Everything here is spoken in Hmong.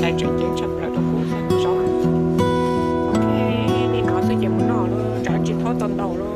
Tais tseem ceeb tshaj plaws rau kuv xwb, kuv zaub. Ok, li no xwb ces mus noj lauj, tsam tsis txhob tau ntau lauj.